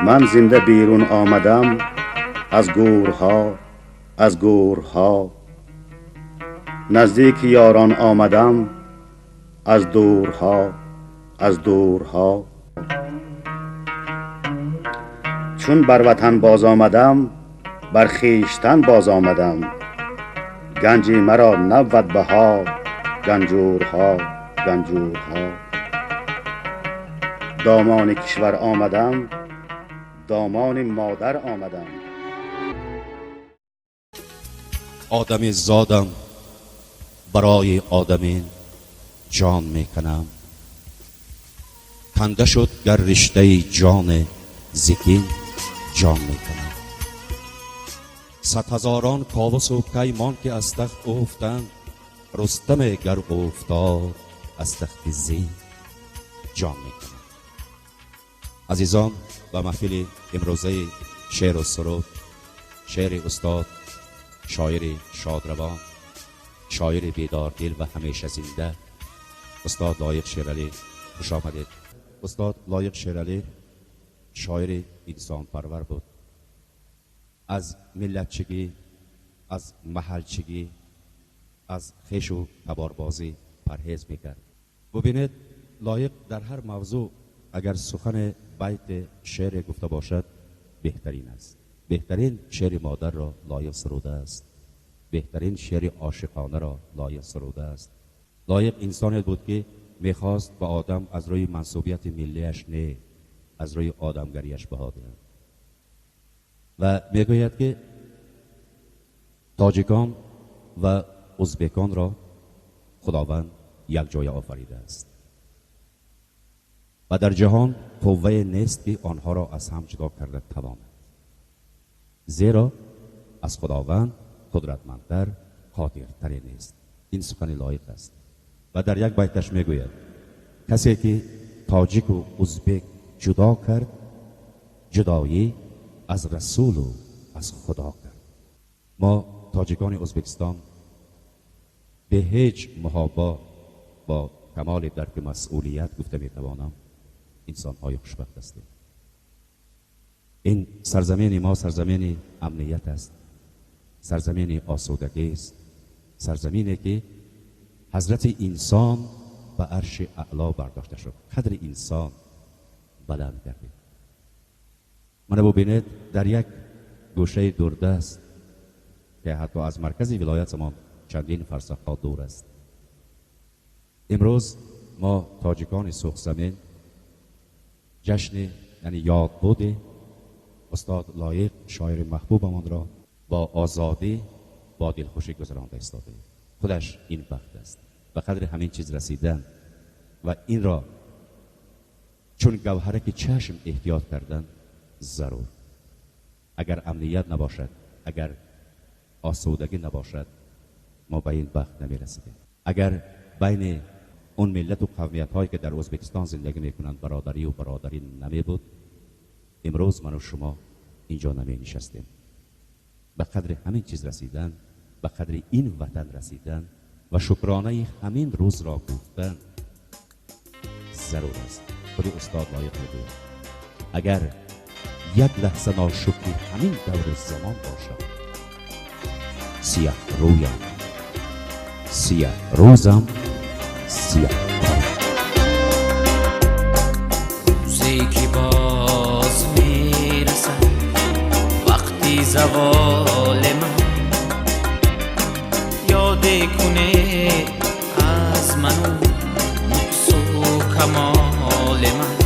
Ман зинда берун омадам аз гӯрҳо, аз гӯрҳо. Наздики ёрон омадам аз дурҳо, аз дурҳо. Чун бар ватан боз омадам, бар хештан боз омадам. Ганҷи маро набуд баҳо, ганҷурҳо, ганҷурҳо. Домани кишвар омадам, домани модар омадам. Одами зодам барои одамин ҷон мекунам. Канда шуд гар риштаи ҷон зикин ҷон мекунам. Сад ҳазорон ковус у каймон ки аз тахт уфтанд, Рустам гар уфтод аз тахти зин ҷон мекунам. Азизон, ба маҳфили имрӯзаи шеъру суруд, шеъри устод, шоири шодравон, шоири бедордил ва ҳамеша зинда, устод Лоиқ Шералӣ хуш омадед. Устод Лоиқ Шералӣ шоири инсонпарвар буд. Аз миллатчигӣ, аз маҳалчигӣ, аз хешу таборбозӣ парҳез мекард. Бубинед, Лоиқ дар ҳар мавзӯъ агар сухани байти шеъре гуфта бошад, беҳтарин аст. Беҳтарин шеъри модарро Лоиқ сурудааст. Беҳтарин шеъри ошиқонаро Лоиқ сурудааст. Лоиқ инсоне буд ки мехост ба одам аз рӯи мансубияти миллиаш не, аз рӯи одамгариаш баҳо диҳад. Ва мегӯяд ки тоҷикон ва узбеконро Худованд якҷоя офаридааст ва дар ҷаҳон қуввае нест ки онҳоро аз ҳам ҷудо карда тавонад, зеро аз Худованд қудратмандтар, қодиртаре нест. Ин сухани Лоиқ аст. Ва дар як байташ мегӯяд: касе ки тоҷику узбек ҷудо кард, ҷудоӣ аз расулу аз Худо кард. Мо тоҷикони Узбекистон бе ҳеҷ муҳобо бо камоли дарки масъулият гуфта метавонам, инсонҳои хушбахт ҳастем. Ин сарзамини мо сарзамини амният аст, сарзамини осудагӣ аст, сарзамине ки ҳазрати инсон ба арши аъло бардошта шуд, қадри инсон баланд гардид. Мана бубинед, дар як гӯшаи дурдаст ки ҳатто аз маркази вилоятамон чандин фарсахҳо дур аст, имрӯз мо тоҷикони Суғзамин ҷашни, яъне ёдбуди устод Лоиқ, шоири маҳбубамонро бо озодӣ, бо дилхушӣ гузаронда истодаем. Худаш ин бахт аст. Ба қадри ҳамин чиз расидан ва инро чун гавҳараки чашм эҳтиёт кардан зарур. Агар амният набошад, агар осудагӣ набошад, мо ба ин бахт намерасидем. Агар байни он миллату қавмиятҳое ки дар Ӯзбекистон зиндагӣ мекунанд бародарию бародарӣ намебуд, имрӯз ману шумо инҷо наменишастем. Ба қадри ҳамин чиз расидан, ба қадри ин ватан расидан ва шукронаи ҳамин рӯзро гуфтан зарур аст. Худи устод Лоиқ мегӯяд: агар як лаҳза ношукри ҳамин давру замон бошад, сияҳ рӯям, сияҳ рӯзам, сияҳ. Рӯзе ки боз мерасад вақти заволи ман, ёде кунед аз ману нуқсу камоли ман.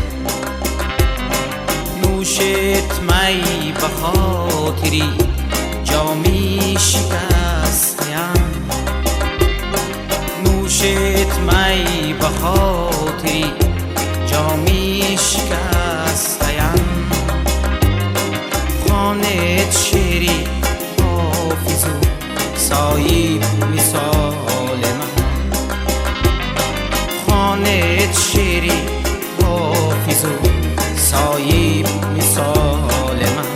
Нӯшед май ба хотири ҷоми шикастаям, нӯшед май ба хотири ҷоми шикастаям. Хонед шеъри ҳофизу соҳиб мисоли ман, хонед шеъри ҳофизу соҳиб мисоли ман.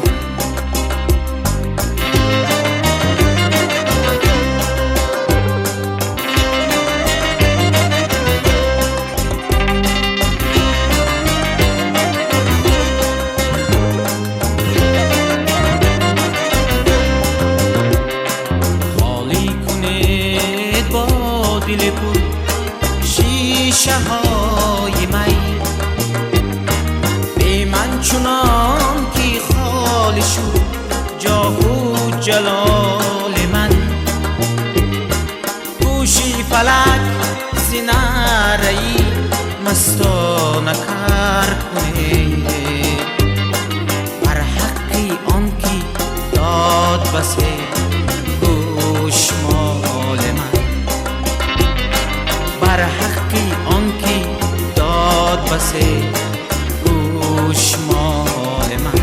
مستانه کر کنید بر حقی آن کی داد بسه گوش مال من بر حقی آن کی داد بسه گوش مال من.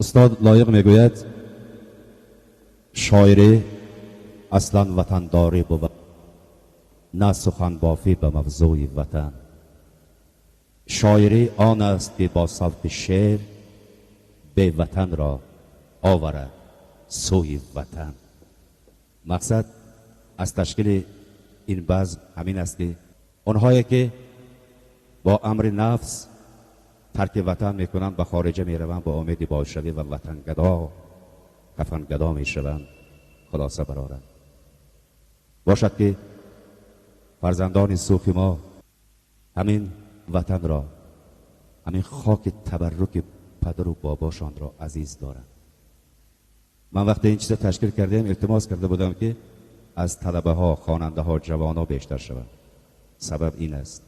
استاد لایق میگوید شاعری اصلا وطنداری بود، نه سخن بافی به موضوع وطن. شاعری آن است که با صوت شعر به وطن را آورد سوی وطن. مقصد از تشکیل این بزم همین است که آنهایی که با امر نفس ترک وطن میکنند، به خارجه میروند با امید باشوی و وطن گدا کفن گدا میشوند، خلاصه برآرند. باشد که فرزندان سوخ ما همین وطن را، همین خاک تبرک پدر و باباشان را عزیز دارند. من وقتی این چیز تشکیل کردیم التماس کرده بودم که از طلبه ها، خواننده ها، جوان ها بیشتر شوند. سبب این است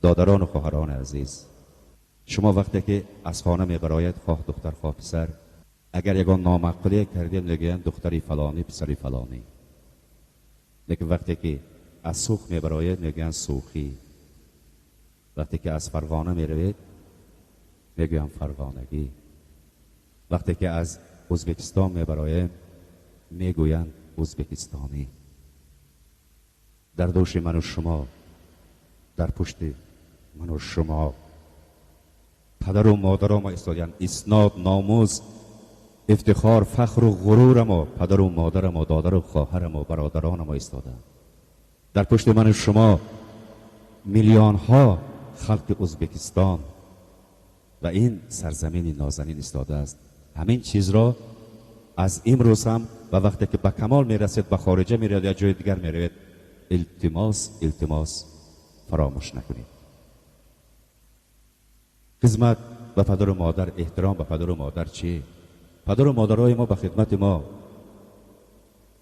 دادران و خواهران عزیز، شما وقتی که از خانه میبراید، خواه دختر خواه پسر، اگر یگان نامعقولی کردیم میگویند دختری فلانی پسری فلانی. لیکن وقتی که از سوخ میبراید میگویند سوخی. وقتی که از فرغانه میروید میگویند فرغانگی. وقتی که از ازبکستان میبرایم میگویند ازبکستانی. در دوش من و شما، در پشت من و شما پدر و مادر ما ایستادند. اسناد، ناموس، افتخار، فخر و غرور ما پدر و مادر ما، دادر و خواهر ما، برادران ما ایستادند. در پشت من و شما میلیون ها خلق ازبکستان و این سرزمین نازنین ایستاده است. همین چیز را از امروز هم و وقتی که به کمال میرسید، به خارجه میرید یا جای دیگر میروید، التماس التماس فراموش نکنید. خدمت به پدر و مادر، احترام به پدر و مادر چی؟ پدر و مادرای ما به خدمت ما،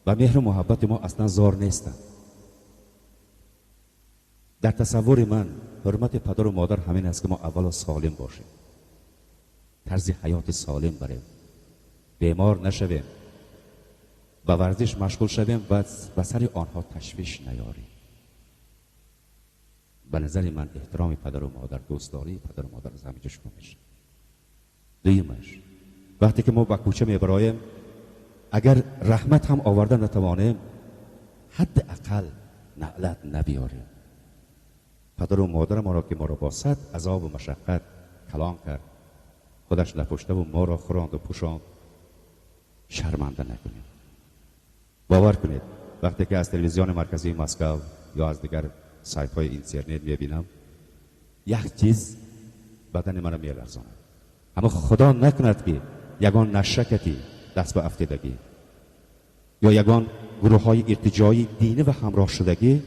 به مهر و محبت ما اصلا زار نیستند. در تصور من حرمت پدر و مادر همین است که ما اول سالم باشیم، طرز حیات سالم بریم، بیمار نشویم، به ورزش مشغول شویم و به سر آنها تشویش نیاریم. به نظر من احترام پدر و مادر، دوستداری پدر و مادر از همینجا شروع میشه. دویمش، وقتی که ما به کوچه میبرایم اگر رحمت هم آورده نتوانیم، حداقل نعلت نبیاریم. پدر و مادر ما را که ما را با صد عذاب و مشقت کلان کرد، Худаш напӯштаву моро хӯронду пӯшонд, шарманда накунем. Бовар кунед, вақте ки аз телевизиони марказии Москав ё аз дигар сайтҳои интернет мебинам, як чиз бадани маро меларзонад. Аммо Худо накунад, ки ягон нашакати даст ба афтидагӣ ё ягон гурӯҳҳои иртиҷоии динӣ ва ҳамроҳшудагӣ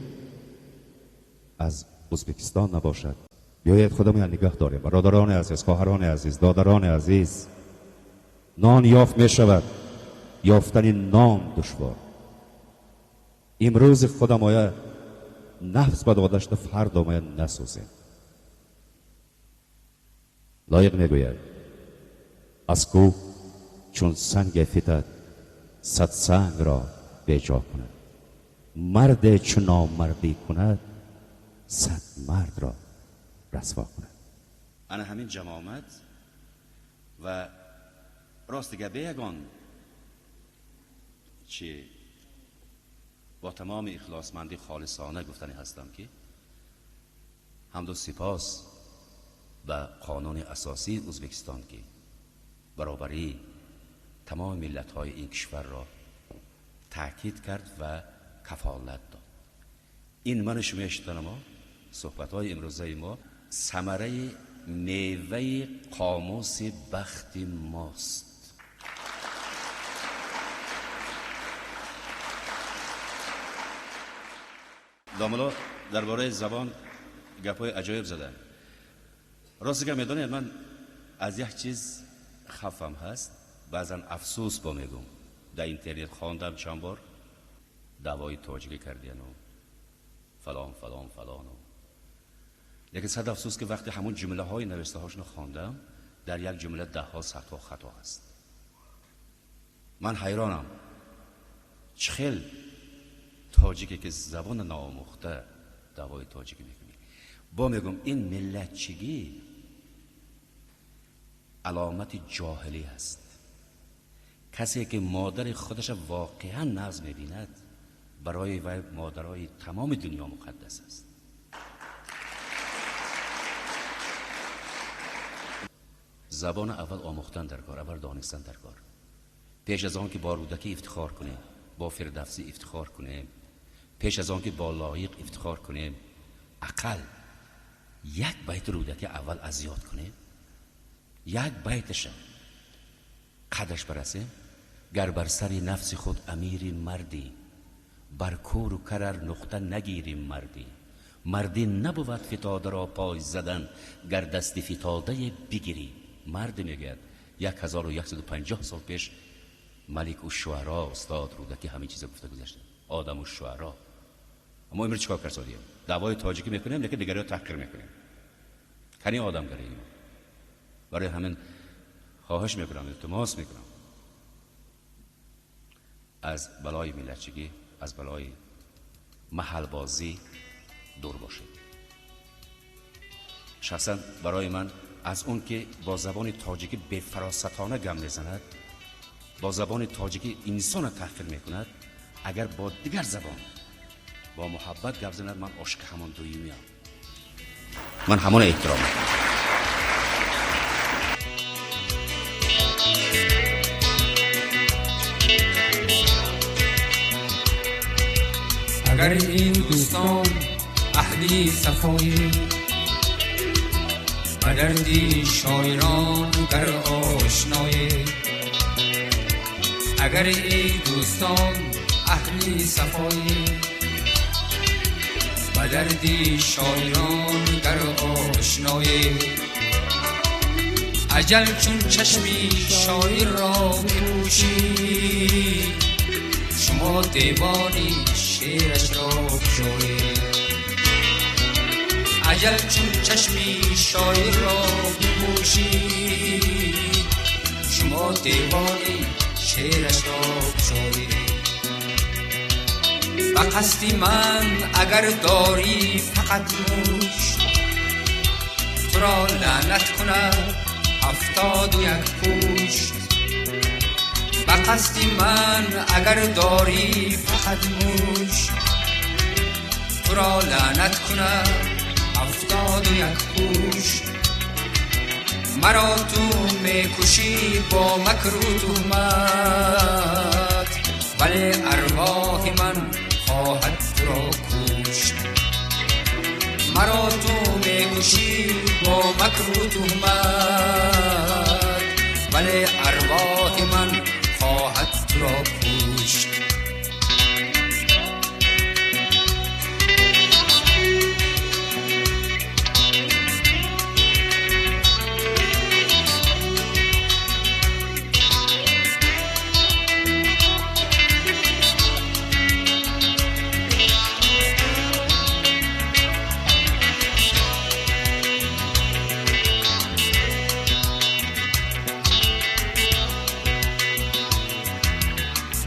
аз Ӯзбекистон набошад. Биёед худамон нигоҳ дорем. Бародарони азиз, хоҳарони азиз, додарони азиз, нон ёфт мешавад, ёфтани ном душвор. Имрӯзи худамоя нафс ба додашта фардомоя насӯзем. Лоиқ мегӯяд: аз кӯҳ чун санге фитад, сад сангро беҷо кунад. Марде чу номардӣ кунад, сад мардро расво кунад. Ана ҳамин ҷамоат ва рост дига бе ягон чи бо тамоми ихлосмандӣ холисона гуфтанӣ ҳастам, ки ҳамду сипос ба қонуни асосии Ӯзбекистон, ки баробарии тамоми миллатҳои ин кишварро таъкид кард ва кафолат дод. Ин ману шумо шуданамо, суҳбатҳои имрӯзаи мо самараи меваи қомуси бахти мост. Домулло дар бораи забон гапҳои аҷоиб заданд. Рости гап, медонед, ман аз як чиз хафам ҳаст, баъзан афсӯс бо мегӯм. Дар интернет хондам чанд бор, даъвои тоҷикӣ кардияну фалон, фалон, фалону, лекин сад афсӯс, ки вақте ҳамон ҷумлаҳои навиштаҳошро хондам, дар як ҷумла даҳҳо, садҳо хато ҳаст. Ман ҳайронам, чӣ хел тоҷике, ки забона наомӯхта, даъвои тоҷикӣ мекунӣ? Бо мегӯм, ин миллатчигӣ аломати ҷоҳилӣ аст. Касе ки модари худаша воқеан нағз мебинад, барои вай модарои тамоми дунё муқаддас аст. Забон аввал омӯхтан дар кор, аввал донистан дар кор. Пеш аз он ки бо Рӯдакӣ ифтихор кунем, бо Фирдавсӣ ифтихор кунем, пеш аз он ки бо Лоиқ ифтихор кунем, ақал як байти Рӯдакӣ аввал аз ёд кунем, як байташа қадраш барасем. Гар бар сари нафси худ амири мардӣ, бар кӯру карар нуқта нагирим мардӣ. Мардӣ набувад фитодаро пой задан, гар дасти фитодае бигирӣ мардӣ, мегӯяд 1150 сол пеш малику шуаро устод Рӯдакӣ ҳамин чиза гуфта гузашта, одаму шуаро. Мо имрӯз чикор карсодием? Даъвои тоҷикӣ мекунем, лекин дигариро таҳқир мекунем. Кани одамгарии? Барои ҳамин хоҳиш мекунам, илтимос мекунам, аз балои миллатчигӣ, аз балои маҳалбозӣ дур бошед. Шахсан барои ман аз он ки бо забони тоҷикӣ бефаросатона гам мезанад, бо забони тоҷикӣ инсонро таҳқир мекунад, агар бо дигар забон бо муҳаббат гап занад, ман ошиқи ҳамон дуюмиам, ман ҳамона эҳтиром мекунам. Агар ин дӯстон аҳли сафоӣ, ба дарди шоирон гар ошноӣ, агар ин дӯстон аҳли сафоӣ, ба дарди шоирон гар ошноӣ, аҷал чун чашми шоирро бипӯшид, шумо девони шеърашро кушоед. Аҷал чун чашми шоирро бипӯшид, шумо девони шеърашро кушоед. Ба қасди ман агар дорӣ фақат муш, туро лаънат кунад 71 пушт. Ба қасди ман агар дорӣ фақат муш, туро лаънат кунад 71 пушт. مرا تو میکشی با مکر و تهمت، ولی ارواح من خواهد تو را کشت. مرا تو میکشی با مکر و تهمت، ولی ارواح من خواهد تو را کشت.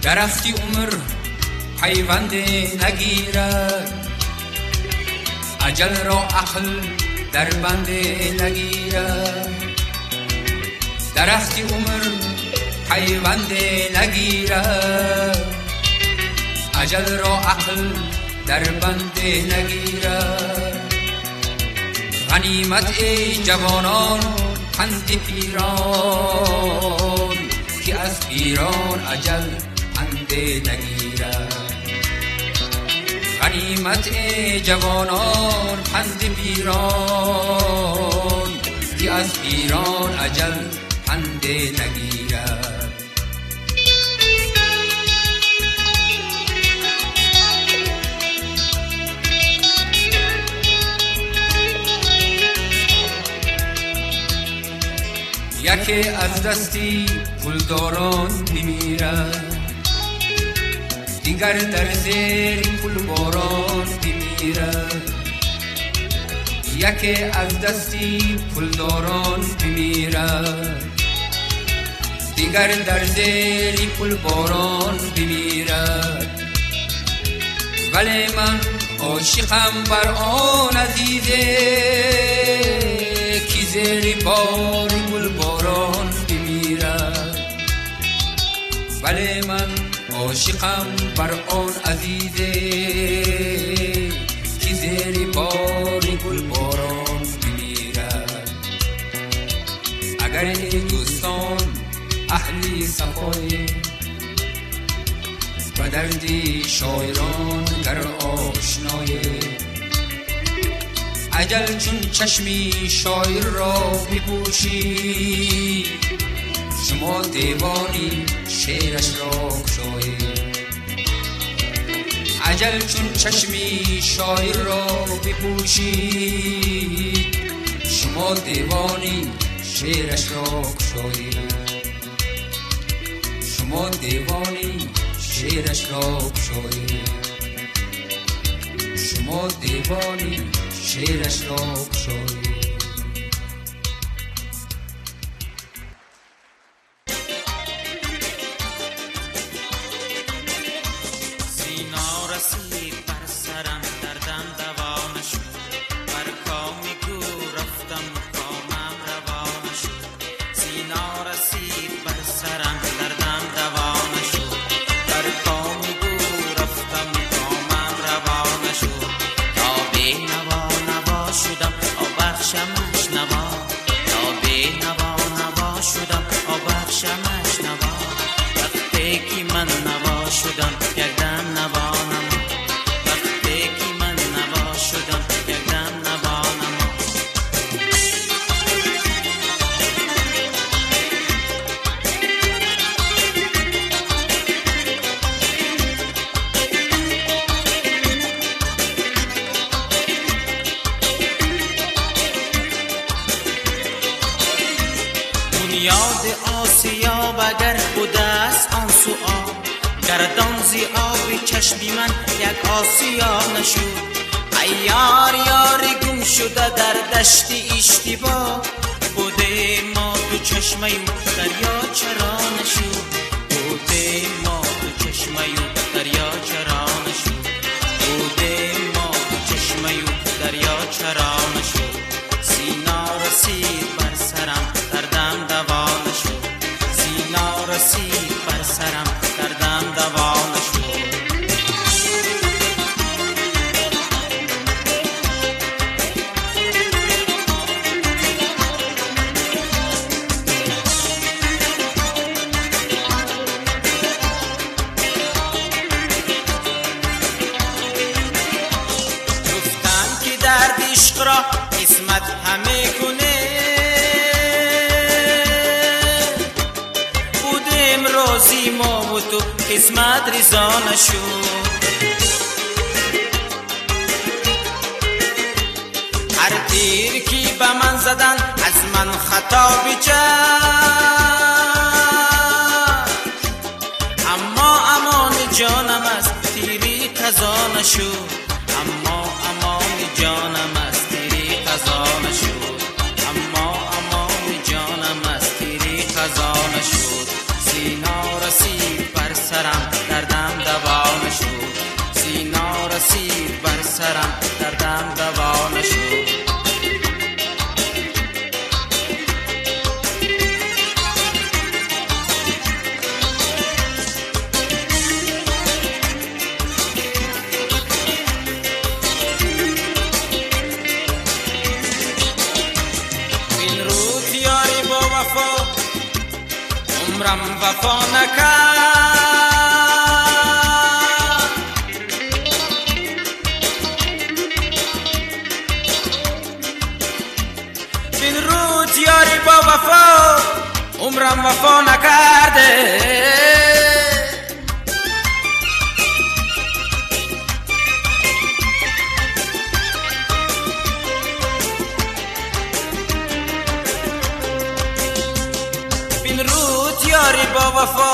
درختی عمر پیوند نگیرد، اجل را عقل در بند نگیرد. درختی عمر پیوند نگیرد، اجل را عقل در بند نگیرد. غنیمت ای جوانان پند پیران، که از پیران اجل پند نگیرد. غنیمت ای جوانان پند پیران، که از پیران اجل پند نگیرد. یکی از دستی پولداران بمیرد، دیگر در زیر پول باران بمیرد. یکی از دستی پولداران بمیرد، دیگر در زیر پول باران بمیرد. ولی من عاشقم بر آن عزیزه، که زیر بار گل باران بمیرد. ولی من عاشقم بر آن عزیزه، که زیر بار گل باران بمیرد. اگر ای دوستان اهلی صفای، و دردی شاعران در آشنای، اجل چون چشمی شاعر را بپوشی، شما دیوانی شعرش را گشایید. اجل چون چشمی شاعر را بپوشید، شما دیوانی شعرش را گشایید. شما دیوانی شعرش را گشایید. شما دیوانی شعرش را گشایید. Бози мо ва ту қисмат ризо нашуд. Ҳар тир ки ба ман задан аз ман хато биҷаст, аммо амони ҷонам аз тири қазо нашуд. Аммо амони ҷонам аз тири қазо нашуд. Аммо амони ҷонам аз тири қазо нашуд. Сино расид бар сарам, дардам даво нашуд. Сино расид бар сарам, дардам даво нашуд. Умрам вафо накард, бин рӯд ёри бо вафо, умрам вафо накарде. Ёри бо вафо,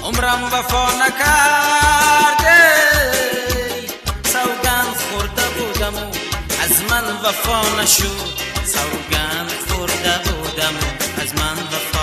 умрам вафо накарде. Савганд хӯрда будаму аз ман вафо нашуд. Савганд хӯрда будаму аз ман вафо.